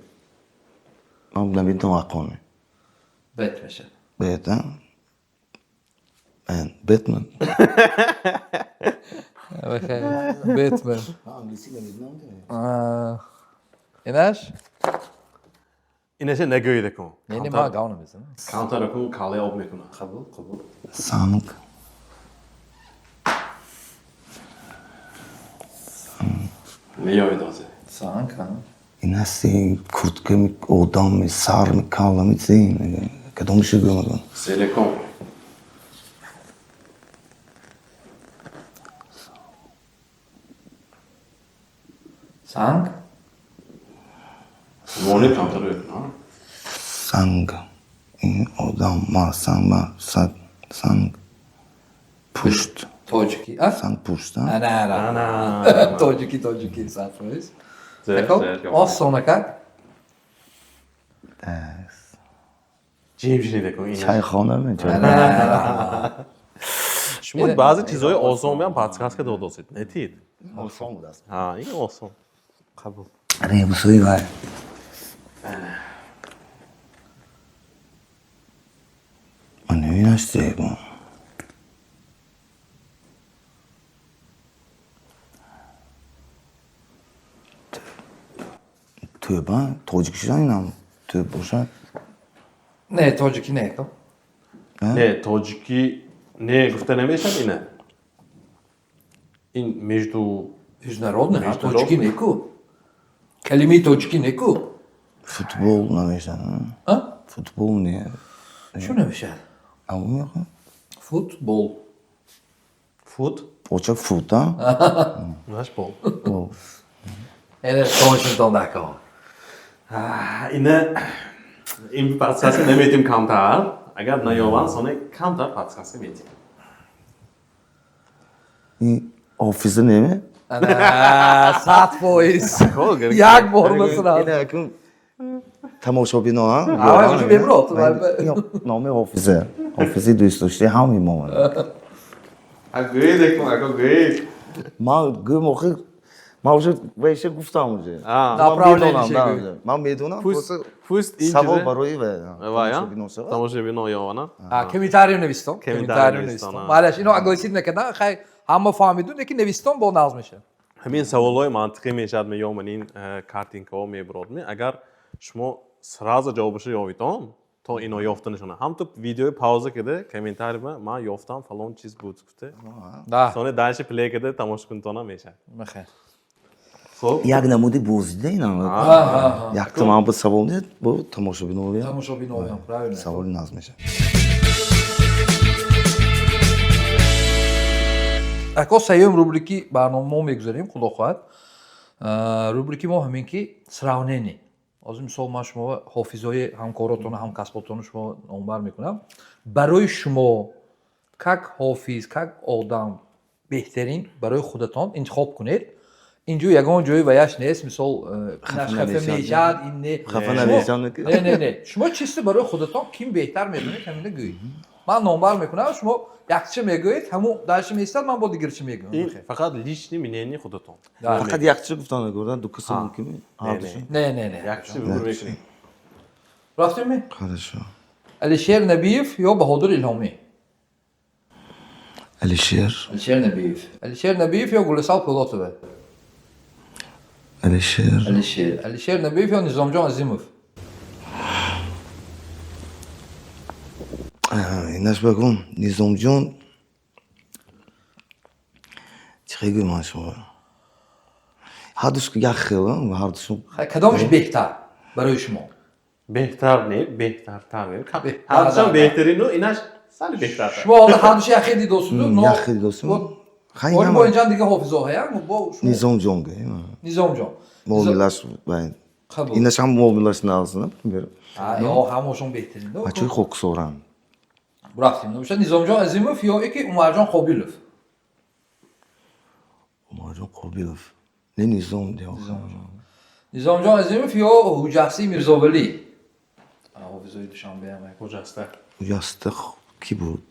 Ман намедонам ҳаққони. Бет мешавад. Бет, а? Мен, Бэтмен. Бэтмен. Англисӣ намедонам. Инаш? Инаша нагӯед акун. Не, не, ман гав намезанам. Камтар акун каллаи об мекунад. Қабул, қабул. Санг. Меёвед ҳозир. Санг, ҳа. Ин ҳасти куртками, одамми, сарми, каллами, ци? Кадомишу гӯям? Селеком. Санг? Вони камтар мекунад. Санг. Ин одам, ма, санг, ма, саг, санг. Пушт. Тоҷикӣ, а? Санг пушт, а? На, на. Ана. Тоҷикӣ, тоҷикӣ, 100%. Зер, Ако, зер, осон как? Ҷим шунид акун ина. Чайхона ме? На. Шумо баъзе чизҳои осон меам подсказка додосед. Нетид. Осон будааст. Ҳа, ин осон. Қабул. Ребусои вай. Ман намедонам чӣ. Тӯба, тоҷикӣ шудан инам. Тӯб бошад. Не, тоҷикӣ не, ко. Не, тоҷикӣ не гуфта намешавад ина. Ин между Международный, ҳа, Международный. тоҷикӣ не ку. Калимаи тоҷикӣ не ку. Футбол намешавад. А? Футбол не. Чӣ намешавад? Ам мехоҳам. Футбол. Фут, Оча фут, а? наш бол. Бол. Эне тоншинтон дако. Ина ин подсказка наметим камтар. Агар наёванд, соне камтар подсказка метим. Ин офиса неме? Ана 100%. Як бор масалан. Ина акун тамошобино, а? А, уже меброд. Номи офиса. Офиси дӯстдоштаи ҳамаи мо. А гӯед акун, ако гӯед. Ман гӯем охир, ман уже вайша гуфтам уже. А, Ман Направление медонам, чӣ да, гӯй? ман медонам, Пусть, просто пусть ин савол чизе барои ва вай, а? тамошобино шавад. Тамошобино ёвана. А, комментарио навистон. Комментарио Комментарио навистон, навистон. а. Малаш, ино огласить накардан, хай ҳама фаҳмиду, лекин навистон бо нағз мешавад. Ҳамин саволҳои мантиқӣ мешавад, меёман ин картинкаҳо мебурод. Агар Шумо сразу ҷавобашро ёвитон, то ино ёфтанашона. Ҳам ту видеои пауза кида, комментарий ба ман ёфтам, фалон чиз буд гуфта. Да. Сони дальше плей кида тамошо кунтона мешавад. Мехе. Хуб. Як намуди бозида ина. Якта ман ба савол нет, бо тамошобиноя. Тамошобиноям, правильно. Саволи наз мешавад. Ако, сеюм рубрики барнома мо мегузарем, худо хоҳад. Рубрики мо ҳамин ки сравнение. Ҳозир, мисол, ман шумо ҳофизои ҳамкоротону ҳамкасботону шумо номбар мекунам. Барои шумо как ҳофиз, как одам беҳтарин барои худатон интихоб кунед. Инҷо ягон ҷои ваяш нест, мисол, инаш хафа мешавад, ин не. Хафа намешавад. Не, не, не, шумо чисто барои худатон ким беҳтар медонед, ҳамина гӯед. Ман номбар мекунам, шумо якча мегӯед, ҳамун дальше меистад, ман бо дигарча мегӯям. Ин фақат личный мнение худатон. Фақат якча гуфтан нагӯрдан, ду каса мумкин? Не, не, не. Якча выбор мекунем. Рафтем? Хорошо. Алишер Набиев ё Баҳодур Илҳомӣ? Алишер. Алишер Набиев. Алишер Набиев ё Гулисал Пӯлотова? Алишер. Алишер. Алишер Набиев ё Низомҷон Азимов? Инаш багум, Низомҷон, чӣ гӯям ман шумо, ҳардуш як хел, ҳардушон. Кадомаш беҳтар барои шумо? Беҳтар не, беҳтартар. Ҳардушам беҳтарину инаш сали беҳтартар. Шумо ҳозир ҳардуш яхе дидосуду. Яхе дидосум. Бо инҷан дига ҳофизо ҳая бо. Низомҷон гӯем. Низомҷон. Муомилаш, инаш ҳам муомилаш нағз, например. Ҳамошон беҳтарин. Бачаҳои хоксоранд. Рафтем. Набошад, Низомҷон Азимов ё ки Умарҷон Қобилов? Умарҷон Қобилов не, Низом. Низомҷон Азимов ё Ҳуҷаси Мирзовалӣ, ҳофизои Душанбеам? Ҳуҷаста. Ҳуҷаста кӣ буд?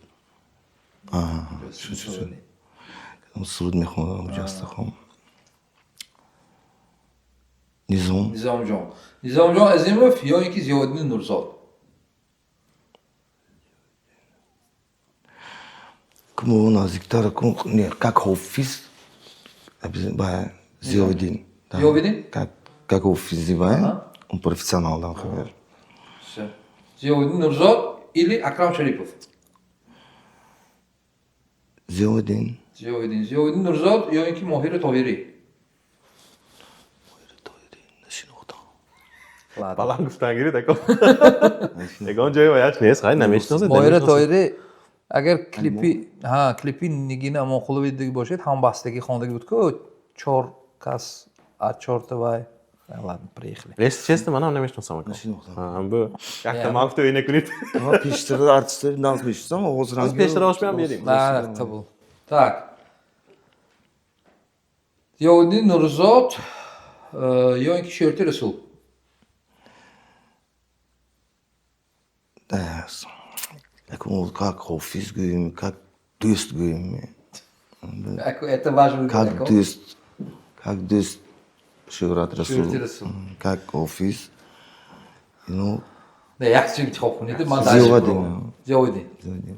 Суруд мехондам Ҳуҷаста хон. Низом. Низомҷон. Низомҷон Азимов ё ин ки Зиёддин Нурзод? Мо наздиктар, как ҳофиз Зиёвиддин. Зиёвиддин. Как ҳофизи, ба он профессионал, например. Зиёвиддин Нурзод или Акрам Шарипов? Зиёвиддин. Зиёвиддин. Зиёвиддин Нурзод ё ин ки Моҳири Тоҳирӣ? Нашинохтам. Баланд гуфтан гирид, ако. Ягон ҷои ваяш нест, хай, намешиносед. Моҳира Тоҳирӣ, агар клипи, ҳа, клипи Нигина Амонқулова дидаги бошед, ҳамбастагӣ хондагӣ буд ку, чор кас аз чорта вай. Ладно, приехали. Если честно, манам намешиносам, ако. Нашинохтам. Бу якта ман гуфта ина кунед. Пештара артистари нағз мешиносам, ҳозир. Ҳозир пештарош биям берем. Қабул. Так, Зиёвиддин Нурзод ё ин ки Шӯҳрати Расул? Как ҳофиз гӯем, как дӯст гӯем? Это ваш выбор. Как дӯст, как дӯст Шӯҳрат Расул. Шӯҳрати Расул. Как ҳофиз ино. Не, як чиз интихоб кунед, ман. Зиёвиддин. Зиёвиддин.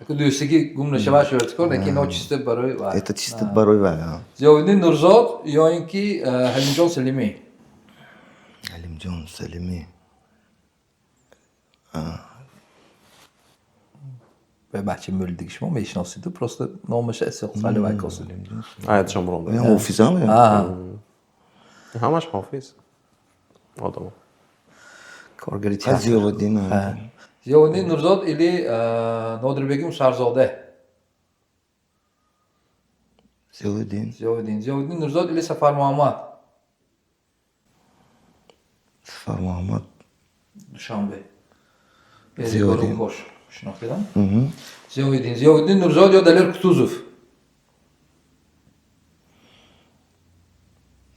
Аку дӯстагӣ гум нашавад, шӯҳрати кор, лекин ино чисто барои вай. Это чисто барои вай. Зиёвиддин Нурзод ё ин ки Ҳалимҷон Салимӣ? Ҳалимҷон Салимӣ. Бача мӯлдиги шумо мешиносиду, просто номаша Исҳоқ Сали вай косид. Аятшон буромда. Ҳофизам. Ҳамаш ҳофиз одамо. Коргари театр. Зиёвиддин. Зиёвиддин Нурзод или Нодирбеги Мусарзода? Зиёвиддин. Зиёвиддин. Зиёвиддин Нурзод или Сафар Муҳаммад? Сафар Муҳаммад. Душанбе. Зиёвиддин. Бош, шинохтидам. Зиёвиддин. Зиёвиддин Нурзод ё Далер Кутузов?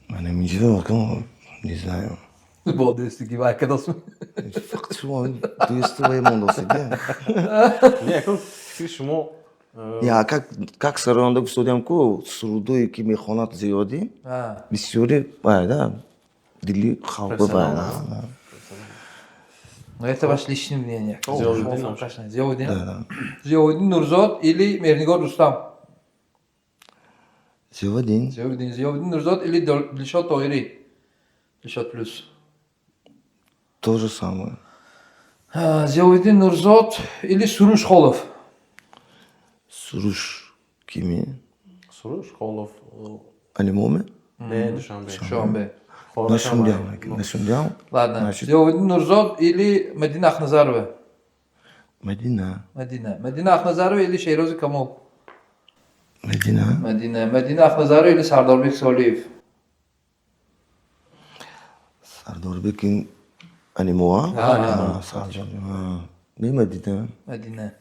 Ман инҷо, не знаю. Бо дӯстиги вай кадосм. Фақат шумо дӯсти вай мондосид. Не, акун фикри шумо. Я как сароянда гуфтодиам ку, сурудое ки мехонад зиёдӣ, бисёри вай да дили халқ вай. Но это ваше личное мнение. Зиёвиддин. Зиёвиддин Нурзод или Меҳрнигор Рустам? Зиёвиддин. Зиёвиддин. Зиёвиддин Нурзод или Дилшод Тоҳирӣ? Дилшод Плюс. То же самое. Зиёвиддин Нурзод или Суруш Холов? Суруш кими? Суруш Холов. Анимоме? Не, Душанбе. Душанбе. Нашундям, нашундям. Ладно. Значит- Зиёвиддин Нурзод или Мадина Ахназарова? Мадина. Мадина. Мадина Ахназарова или Шеҳрози Камол? Мадина. Мадина. Мадина Ахназарова или Сардорбек Солиев? Сардорбек ин анимоа? А, Сардор. Не, Мадина. Мадина.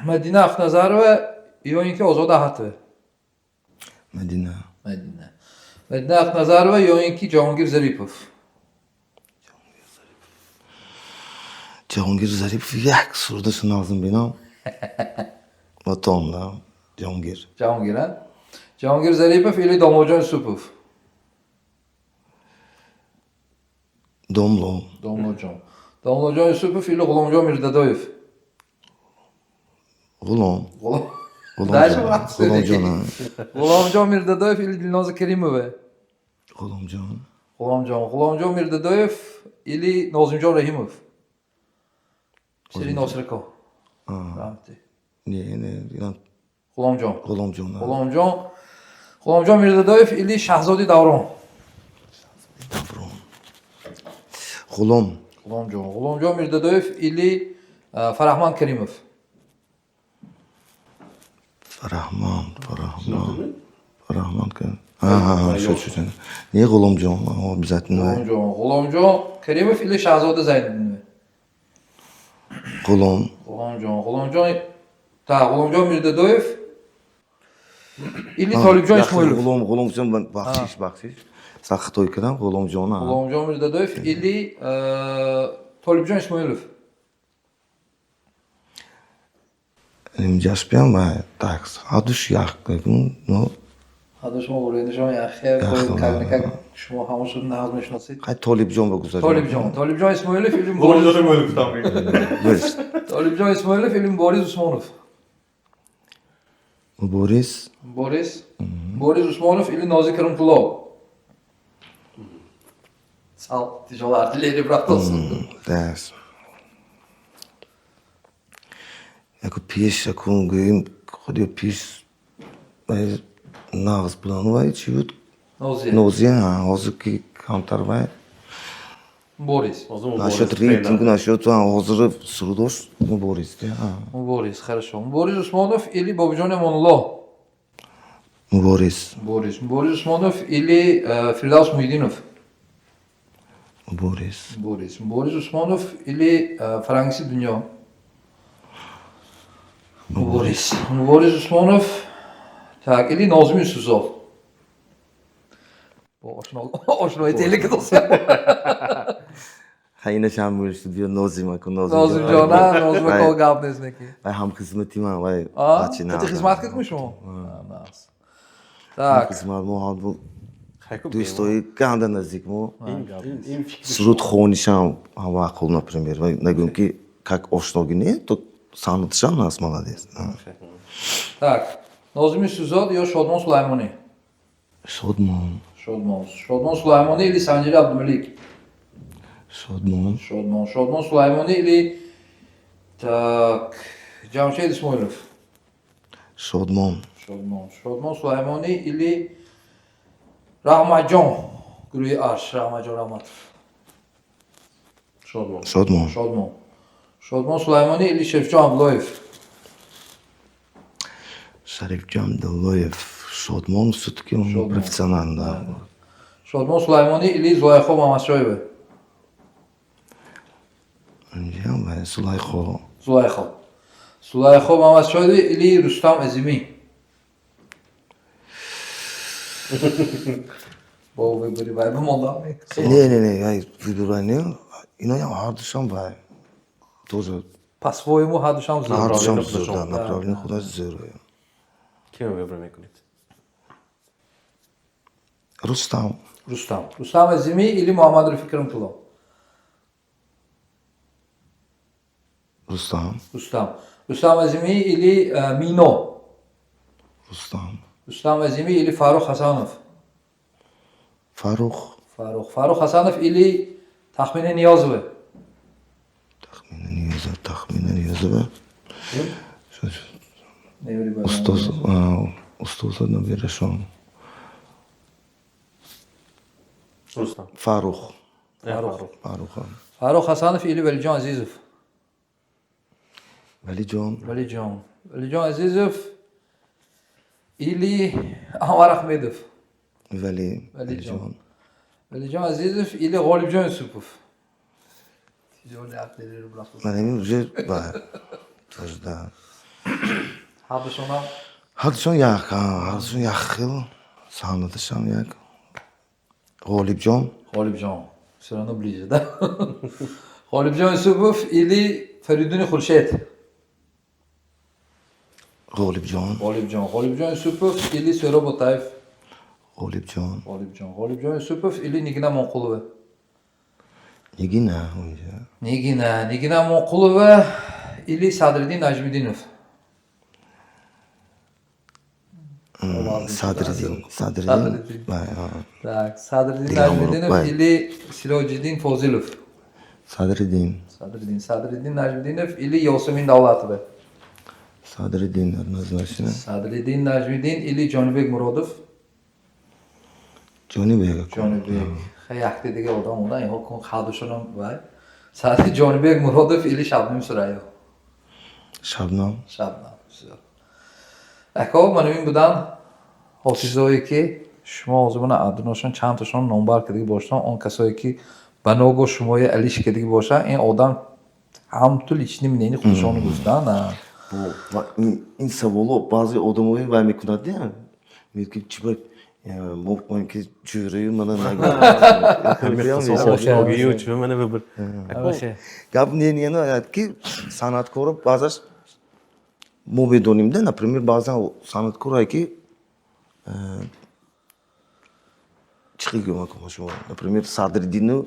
Мадина Ахназарова ё ин ки Озода Аҳатова? Мадина. Мадина. Мадина Ахназарова ё ин ки Ҷаҳонгир Зарипов? Ҷаҳонгир Зарипов як сурудашо назм бинам. Ватон, да. Ҷаҳонгир. Ҷаҳонгир, а? Ҷаҳонгир Зарипов или Домлоҷон Юсупов? Домло. Домлоҷон. Домлоҷон Юсупов или Ғуломҷон Мирдадоев? Ғулом. Ғулом. Дальше Ғуломҷон. Ғуломҷон. Ғуломҷон Мирдадоев или Дилноза Керимова? Ғуломҷон. Ғуломҷон. Ғуломҷон Мирдадоев или Нозимҷон Раҳимов? Писари Носирако. Раҳмати. Не, не, инам Ғуломҷон. Ғуломҷон. Ғуломҷон. Ғуломҷон Мирдадоев или Шаҳзоди Даврон? Даврон. Ғулом. Ғуломҷон. Ғуломҷон Мирдадоев или Фараҳманд Каримов? Фараҳманд, Фараҳманд. Фараҳманд ка. Аҳа, шуд, шуд. Не, Ғуломҷон, обязательно. Ғуломҷон. Ғуломҷон Каримов или Шаҳзода Зайниддинова? Ғулом. Ғуломҷон. Ғуломҷон. Так, Ғуломҷон Мирдадоев или Толибҷон Исмоилов? Ғулом, Ғуломҷон, бахшиш, бахшиш. Сахт хатоӣ кардам, Ғуломҷон. Ғуломҷон Мирдадоев или Толибҷон Исмоилов? Нимҷашпиам ва так, ҳардуш як, но Ҳарду шумо буред, шумо яхе, как никак шумо ҳамашро нағз мешиносед. Хай, Толибҷон ба гузарем. Толибҷон. Толибҷон Исмоилов или Ғуломҷон Исмоилов гуфтам. Борис. Толибҷон Исмоилов или Мубориз Усмонов? Мубориз. Борис. Мубориз Усмонов или Нозик Каримқулов? Сал тяжелая артиллерия, брат. Дас. Яку пеш, яку гӯем, худи пеш вай нағз будан, вай чӣ буд? Нозия. Нозия, ҳозир ки камтар вай. Мубориз. Насчет рейтингу, насчет ҳозир сурудош Мубориз. Мубориз, хорошо. Мубориз Усмонов или Бобиҷон Эмонулло? Мубориз. Мубориз. Мубориз Усмонов или Фирдавс Муҳиддинов? Мубориз. Мубориз. Мубориз Усмонов или Фарангиси Дунё? Мубориз. Мубориз Усмонов так или Нозим Юсуфзод? Бо ошно ошнои телека дост. Хай, инашам муришт биё, Нозим аку, Нозим. Нозимҷон, а Нозим ако гап нест неки. Вай ҳамхизмати ман, вай бачи А? Ти хизмат кардми шумо? Нас. Так. Хизмат мо ҳам дӯстои ганда наздик мо. Суруд хонишам ҳамаъқул, например. Нагӯем ки как ошноги не, то санъатшам аст, молодец. Так. Нозим Юсуфзод ё Шодмон Сулаймонӣ? Шодмон. Шодмон. Шодмон Сулаймонӣ или Санҷири Абдумалик? Шодмон. Шодмон. Шодмон Сулаймонӣ или так Ҷамшед Исмоилов? Шодмон. Шодмон. Шодмон Сулаймонӣ или Раҳматҷон, гурӯҳи Арш, Раҳматҷон Раҳматов? Шодмон. Шодмон. Шодмон. Шодмон Сулаймонӣ или Шарифҷон Абдуллоев? Шарифҷон Абдуллоев. Шодмон всё-таки он профессионал, да. Шодмон Сулаймонӣ или Зулайхо Мамадшоева? Зулайхо. Зулайхо. Зулайхо Мамадшоева или Рустам Азимӣ? Бо выбори вай бимондам. Не, не, не, вай выбор не. Иноям ҳардушам вай. Тоже По-своему ҳардушам зӯр. Ҳардушам зӯр, да, направление худаш зӯр. Киро выбор мекунед? Рустам. Рустам. Рустам Азимӣ или Муҳаммад Рафиқ Каримқулов? Рустам. Рустам. Рустам Азимӣ или Мино? Рустам. Рустам Азимӣ или Фаррух Ҳасанов? Фаррух. Фаррух. Фаррух Ҳасанов или Тахмина Ниёзова. Тахмина Ниёзова, Тахмина Ниёзова. Устоз, устоза набирашон. Рустам. Фаррух. Фаррух. Фаррух. Фаррух Ҳасанов или Валиҷон Азизов? Валиҷон. Валиҷон. Валиҷон Азизов или Анвар Ахмедов? Вали. Валиҷон. Валиҷон Азизов или Ғолибҷон Юсупов? Ман уже тоже, да. Ҳардушонам. Ҳардушон як, ҳардушон як хел, санъаташам як. Ғолибҷон. Ғолибҷон. Всё равно ближе, да? Ғолибҷон Юсупов или Фаридуни Хуршед? Ғолибҷон. Ғолибҷон. Ғолибҷон Юсупов или Сӯроб Отаев? Ғолибҷон. Ғолибҷон. Ғолибҷон Юсупов или Нигина Монқулова? Нигина. Нигина. Нигина Монқулова или Садриддин Наҷмиддинов? Садриддин. Садриддин. Так, Садриддин Наҷмиддинов или Сироҷиддин Фозилов? Садриддин. Садриддин. Садриддин Наҷмиддинов или Ёсумин Давлатова? Садриддин однозначно. Садриддин Наҷмиддин или Ҷонибек Муродов? Ҷонибек. Ҷонибек. Хеле якте дига одам буда, инҳо кун ҳардушонам вай. Садри Ҷонибек Муродов или Шабнам Сурайё? Шабнам. Шабнам. Ако, ман ин будан ҳофизое, ки шумо ҳозир мана адуношон чандташон номбар кардагӣ бошанд, он касое, ки ба ногоҳ шумои алиш кардагӣ бошанд, ин одам ҳам ту личный мнение худашонро гуфтанд. Ин саволо баъзе одамое вай мекунад, мегӯяд, ки чи ба мо ки ҷӯраю мана. Ошногию чӣ мана выбор. Гап не, ки санъаткоро баъзаш мо медонем, да, например, баъзан санъаткорае, ки чӣ хел гӯям шумо, например, Садриддину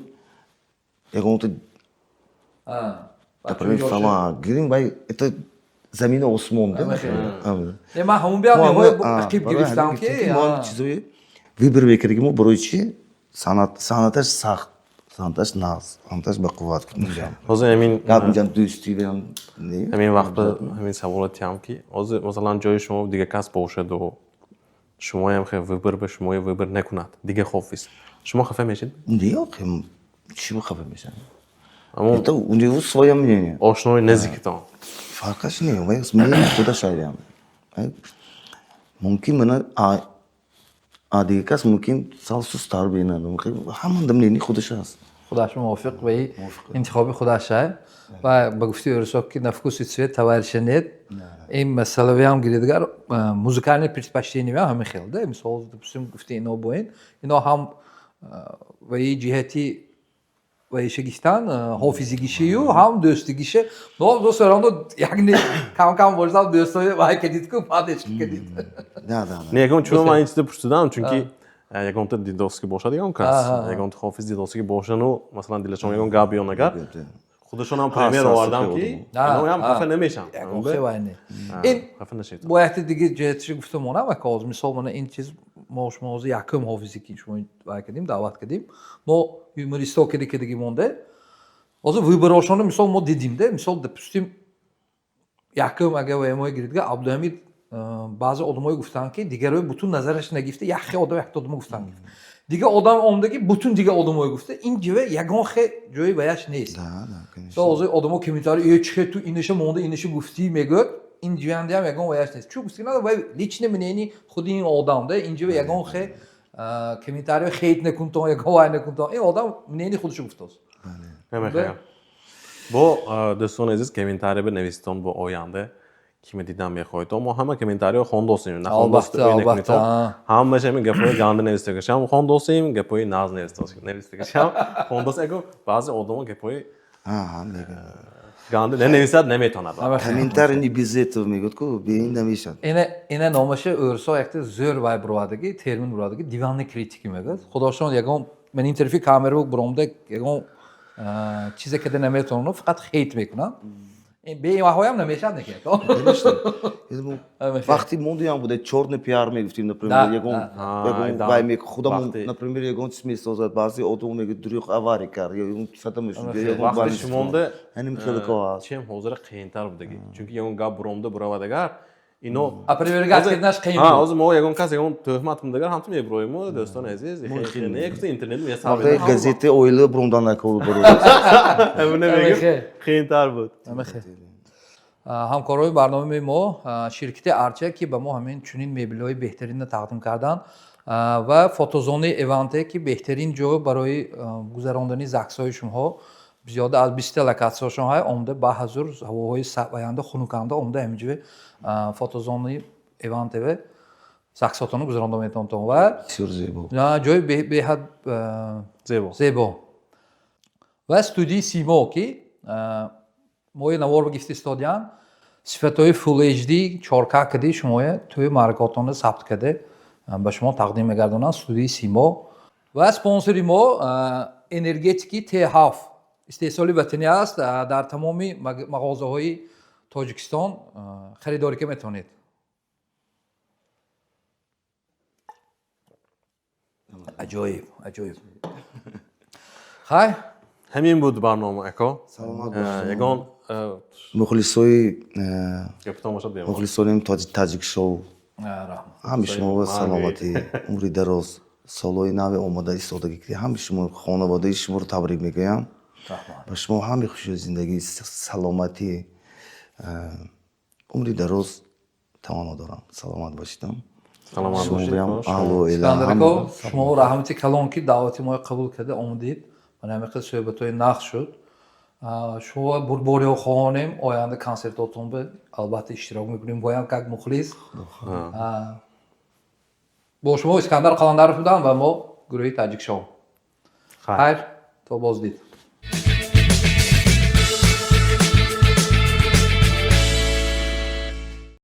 ягонта, например, фалон гирим, вай это замина осмон, да. Не, ман ҳамон биям ақиб гирифтам, ки чизои выбор мекардаги мо барои чӣ санъаташ сахт, санъаташ нағз, санъаташ бақувват. Ҳозир ҳамин гап инҷам дӯстӣ. Ҳамин вақт ҳамин саволо тиҳам, ки ҳозир, масалан, ҷои шумо дига кас бошаду шумоям хе выбор ба шумои выбор накунад дига ҳофиз, шумо хафа мешед? Не, чӣ хафа мешам? Это у него свое мнение. Ошнои наздикитон. Фарқаш не, мнение худаш айдам. Мумкин мана а дига кас мумкин сал сусттар бинад. Ҳаманда мнение худаш аст. Худаш мувофиқ ва интихоби худаш ва ба гуфти ӯрусо, ки на вкус и цвет товарища нет. Ин масъалавиам гиридгар музыкальное предпочтение ҳамин хел, да. Мисол, допустим, гуфти ино бо ин ино ҳам ва и ҷиҳати ва ишагистан ҳофизигишию ҳам дӯстигише, но всё равно якни кам кам бошад, дӯстои вай кадид ку баъдеш кадид. Не, ягон чун ман ин чиза пурсидам, чунки ягонта дидоски бошад, ягон кас, ягонта ҳофиз дидоски бошану, масалан, дилашон ягон гап биён, агар худашон ҳам пример овардам, ки иноам хафа намешам. Ин бо якте дига ҷиҳатиши гуфта монам, ака, ҳозир мисол мана ин чиз мо шумо ҳозир якум ҳофизе, ки шумо вай кардем, даъват кардем, мо юмористо кади монде, ҳозир выборошонро мисол мо дидим, де. Мисол, допустим, якум агар ваямои гиридга Абдуҳамид, баъзе одамое гуфтанд, ки дигарои бутун назараш нагифта, яхе одам, якта одамо гуфтанд, дига одам омдаги бутун дига одамое гуфта, ин ҷиве ягон хе ҷои ваяш нест. Ҳозир одамо комментарий э чихе ту инаша монда, инаша гуфтӣ мегӯяд, ин ҷивандиам ягон ваяш нест. Чун гуфти вай личное мнение худи ин одам, да. Ин ҷиве ягон хе комментарио хейт накунтон, ягон вай накунтон, ин одам мнение худашо гуфтааст. Бо дӯстони азиз, комментарий бинависитон, бо оянда киме дидан мехоҳед, мо ҳама комментариҳо хондосем. Ҳамааш ҳамин гапҳои ганда навистагашам хондосем, гапҳои нағз навистагашам хондосем. Аго баъзе одамо гапҳои ганда нанависад наметавонад. Комментарий не без этого, мегӯяд ку, бе ин намешавад. Ина номаша ӯрсо якта зӯр вай буровадаги, термин буровадаги, диванный критики мегӯяд. Худошон ягон ман интервью камера буромда ягон чизе када наметавонам, фақат хейт мекунам. Бе ваҳоям намешавад неки. Конечно. Вақти мондиам буде, чёрный пиар мегуфтим, например, ягон ягон вай худамон, например, ягон чиз месозад, баъзе одам мегӯяд, дурӯғ, авария кард, ягон сада мешуд, ягон Вақти шумонда ҳаним хеле кор ҳаст. Чем ҳозира қийинтар будаги, чунки ягон гап буромда буравад, агар ино Опровергать карданаш қийин буд. Ҳозир мо ягон кас ягон тӯҳмат кунад, ҳамту мебуроем, дӯстони азиз, не гуфта интернет. Вақте газетаи оила буромдан накор. Мегӯям, қийинтар буд. Ҳамкорои барномаи мо ширкати Арча, ки ба мо ҳамин чунин мебелҳои беҳтаринро тақдим карданд, ва фотозонаи Эванте, ки беҳтарин ҷо барои гузарондани загсҳои шумоҳо, зиёда аз 20-та локатсияшон ҳай. Омда ба ҳазур ҳавоҳои оянда хунуканда омда ҳаминҷои фотозонаи Эвантеве загсотонро гузаронда метавонтон ва Бисёр зебо. Ҷои беҳад зебо. Зебо. Ва студияи Симо, ки мои навор гифта истодиян, сифатҳои Full HD 4K кади шумоя тӯи маъракотонро сабт карда ба шумо тақдим мегардонанд студияи Симо. Ва спонсори мо энергетики Т7, истеҳсоли ватанӣ аст, дар тамоми мағозаҳои Тоҷикистон харидорӣ ка метавонед. Аҷоиб, аҷоиб. Хай. Ҳамин буд барнома, ако. Саломат бошед. Ягон мухлисои гапитон бошад, бемор. Мухлисоним Таҷик Шоу. Раҳмат. Ҳами шумо саломатӣ, умри дароз, солҳои нави омода истодагӣ, ки ҳами шумо, хонаводаи шуморо табрик мегӯям. Ба шумо ҳами хушии зиндагӣ, саломатӣ, умри дароз таманно дорам. Саломат бошед. Саломат Шумо бошед. биям аҳлу оила. Искандарако, шумо раҳмати калон, ки даъвати моро қабул карда омадед. Мана ҳамин қадр суҳбатҳои нағз шуд. Шумо бурдбориҳо хоҳонем, оянда консертотон ба албатта иштирок мекунем, боям как мухлис. Бо шумо Искандар Қаландаров будам ва мо гурӯҳи Таҷикшоу. Хайр, то боздид.